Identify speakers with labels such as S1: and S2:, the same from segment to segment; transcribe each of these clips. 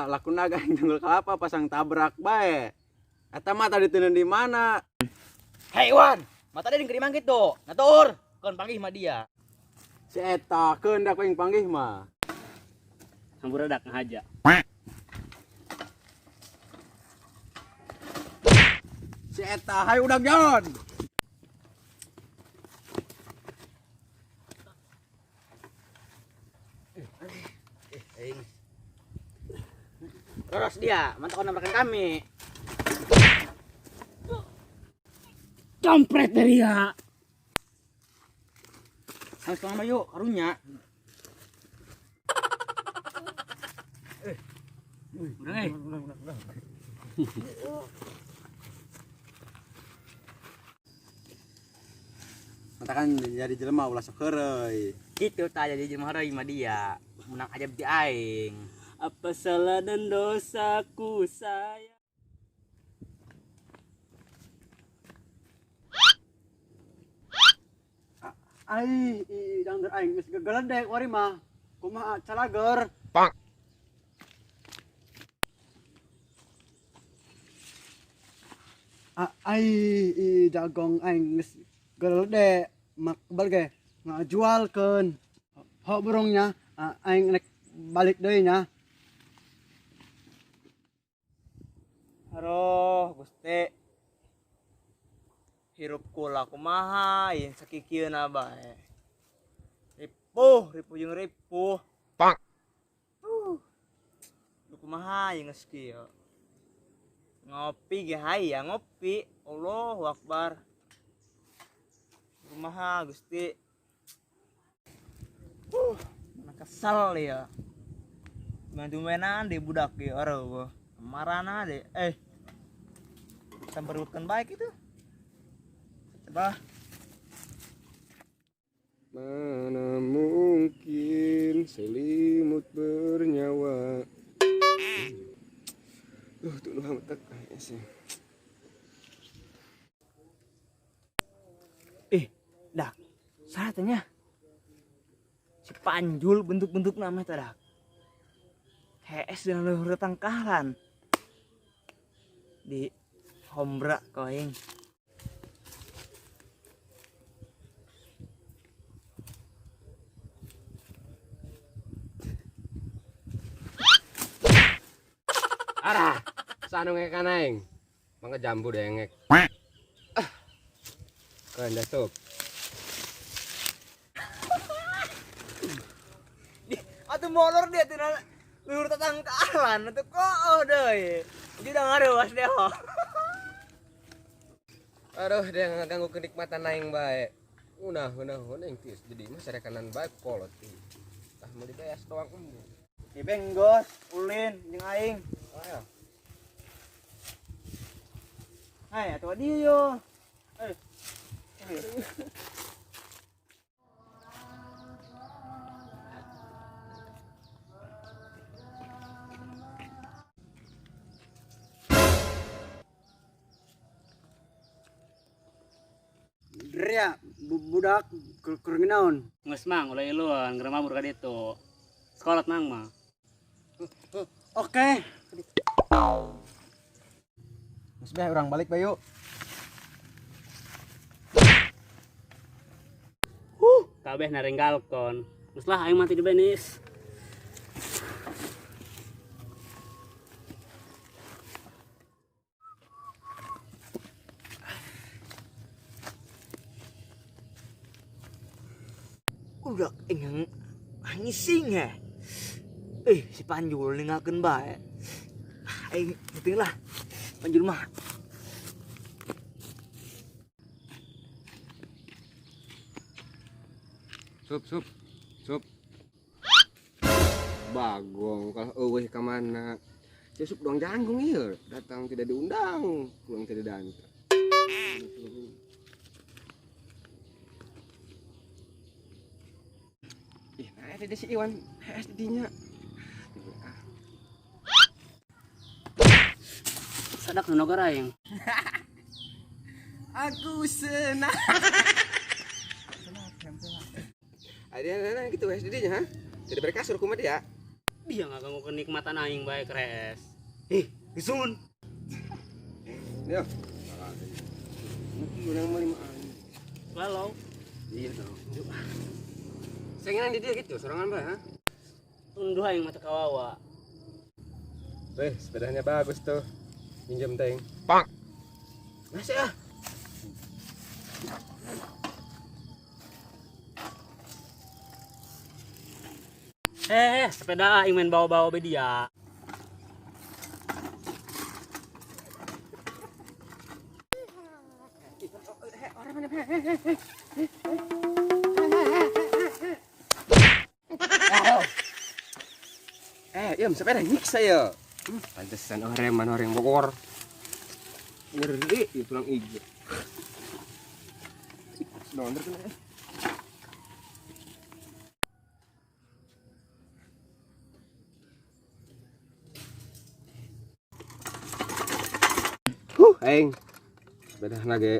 S1: mah lakuna aing tunggul kalapa pasang tabrak bae. Eta mah tadi teuneun di mana?
S2: Hei Wan, mata dia dikerimang gitu. Natur, kon panggih mah dia.
S1: Si eta keun da aing panggih mah.
S3: Hampura dak ngahaja.
S1: Si eta hayu udah jalan.
S2: Loros dia, mantap kau nabrakan kami.
S3: Kampret dari ya.
S2: Harus kemana yuk, karunya.
S3: Udah, eh.
S1: Matakan jadi jelema ulah sok heureuy.
S2: Gitu ta jadi jelema heureuy mah dia. Menang aja di aing.
S3: Apa salah dan dosaku saya?
S1: Ai, dangder aing geus gegeledek wari mah. Kumaha calager?
S4: Pak.
S1: Ai, jagong aing geus geledek mak bal ge ngajualkeun. Ho burungnya aing rek balik deui nya.
S2: Aduh, Gusti. Hirup kula kumaha yen sakikieuna bae. Ripuh, ripuh jeung ripuh.
S4: Pak.
S2: Lu kumaha yen geus kieu. Ngopi ge hayang ngopi. Allahu Akbar. Kumaha Gusti. Mana kesel ya. Bantu-mainan deh budak ya, aduh. Marana deh, sampai baik itu. Coba.
S4: Mana mungkin selimut bernyawa. Tuh lu hamat sih.
S2: Dak, saatnya si Panjul bentuk-bentuk namanya dak. HS dan luhur tangkalan di hombra koing.
S4: Arah, sanu ngek aing. Mangga jambu dengek. Keun tuh.
S2: Atuh molor dia tina luhur tatangkalan atuh kok deui. Dia udah ngaruas deh.
S4: Aduh, dia ngeganggu kenikmatan aing bae. Unah, unah, unah yang tius. Jadi mah sarekanan bae kolot. Tah mau dibayas doang embu.
S2: Ibeng gos, ulin jeung aing.
S4: Ayo.
S2: Hai, atuh dia yo. Eh.
S1: Ria, budak keur naon?
S3: Geus mang ulah iluan geura mabur ka ditu. Sekolah mang mah.
S1: Oke. Geus bae urang balik bae yuk.
S3: Kabeh narenggalkon. Geus lah aing mati di benis.
S2: Udah ingang ngising ya. Si Panjul ninggalkeun bae. Aing penting lah. Panjul mah.
S4: Sup, sup, sup. Bagong kalau eueuh ka mana? Sup doang janggung ieu, datang tidak diundang, pulang tidak diantar. Ih, nah ada si Iwan, SD-nya.
S3: Sadak nu nogor aing.
S4: Aku senang. Ada gitu SD-nya, ha? Jadi berkasur kumaha dia?
S3: Dia ngaganggu kenikmatan aing bae kres. Ih, dusun.
S4: Ya. Urang mah lima aing.
S3: Lalu.
S4: Iya dong. Sengan di dia gitu, sorangan bae, ha?
S3: Tunduh aing mata kawawa.
S4: Weh, sepedanya bagus tuh. Minjem teng. Pak. Masih ah.
S3: Sepeda aing main bawa-bawa be dia.
S4: Iya, sepeda nyiksa ya. Pantesan orang mana orang Bogor. Ngeri, ya tulang ijo. Donder kena. Aing. Sepeda lagi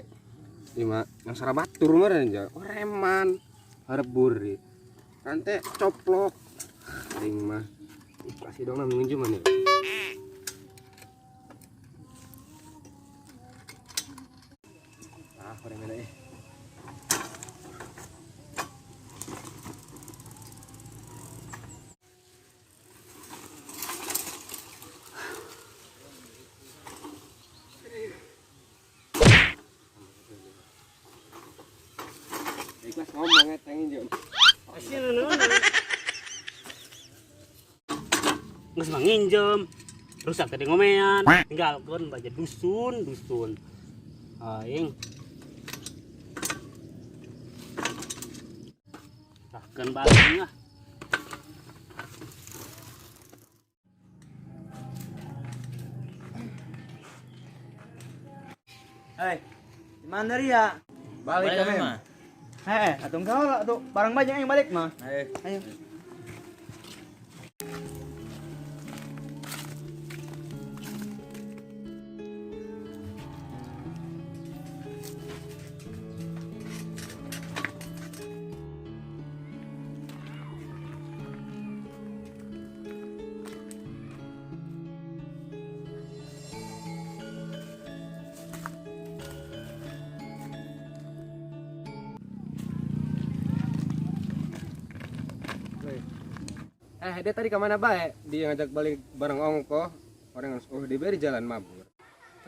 S4: lima yang sarabatur meureun ja. Oreman harap buri. Rantai coplok. Aing mah. Kasih dong nang minjem mana. Ah, oreman eh. Ikhlas ngomong eta nginjem.
S3: Geus mah nginjem. Rusak tadi ngomean, tinggalkeun baja dusun, dusun. Aing. Rahkeun balik lah.
S2: Hei, di mana Ria?
S1: Balik kami mah.
S2: Hei, atuh kau lah tuh barang banyak yang balik mah.
S1: Ayo.
S2: Ayo.
S4: Dia tadi kemana bae? Dia ngajak balik bareng ongko. Orang harus oh diberi jalan mabur.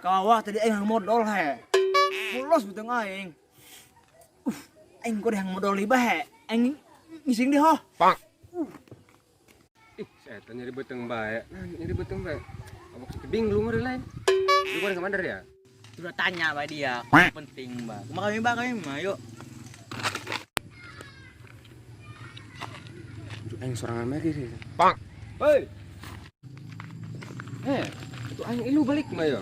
S2: Kawah tadi aing hang modal he. Polos beteng aing. Aing kok hang modal liba he. Aing ngising deh ho.
S4: Pak. Ih, saya nyari beteng bae. Nah, nyari beteng bae. Abok tebing lu ngeri lain. Lu kok kemana ya?
S2: Sudah tanya bae dia. Penting ba. Kumaha kami ba kami mah yuk.
S4: Aing sorangan lagi sih. Pak. Hei. Itu aing ilu balik mah yo.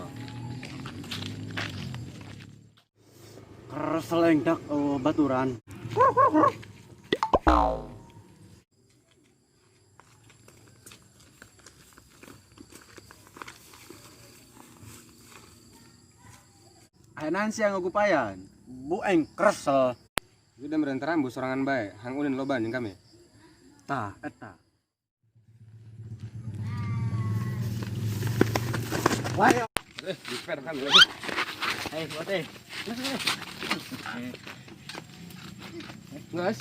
S1: Keresel aing dak baturan.
S5: Ayeuna siang ngugupayan.
S1: Bu aing keresel.
S4: Udah merentaran bu sorangan bae, hang ulin loba jeung kami.
S1: Tah, eta. Wah,
S4: Di sepeda kami lagi.
S2: Hei, buat eh.
S4: Ngas.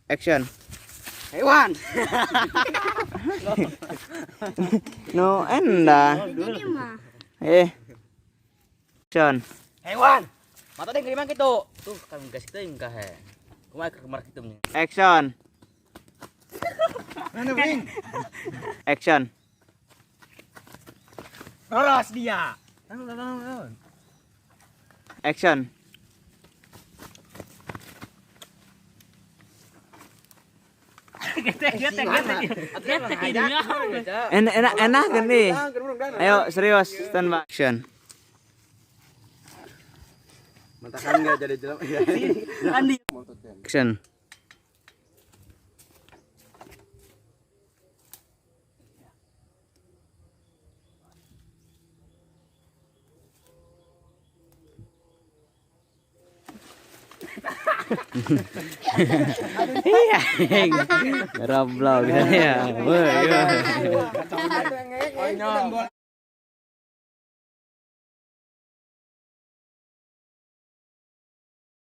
S2: Action.
S1: Hewan.
S2: No enda. Action.
S6: Hewan. Mata deh ngerima gitu. Tuh kami gasik teuing ka he. Kumaha ke kamar kitu nya.
S2: Action.
S5: Mana bing?
S2: Action.
S6: Roros dia.
S2: Action.
S3: Getek hidungnya.
S2: Enak enak enak kan nih. Ayo serius stand by. Action.
S1: Mentakan enggak jadi jelek.
S3: Andi.
S2: Action.
S6: Iya, goblok ya. Woi.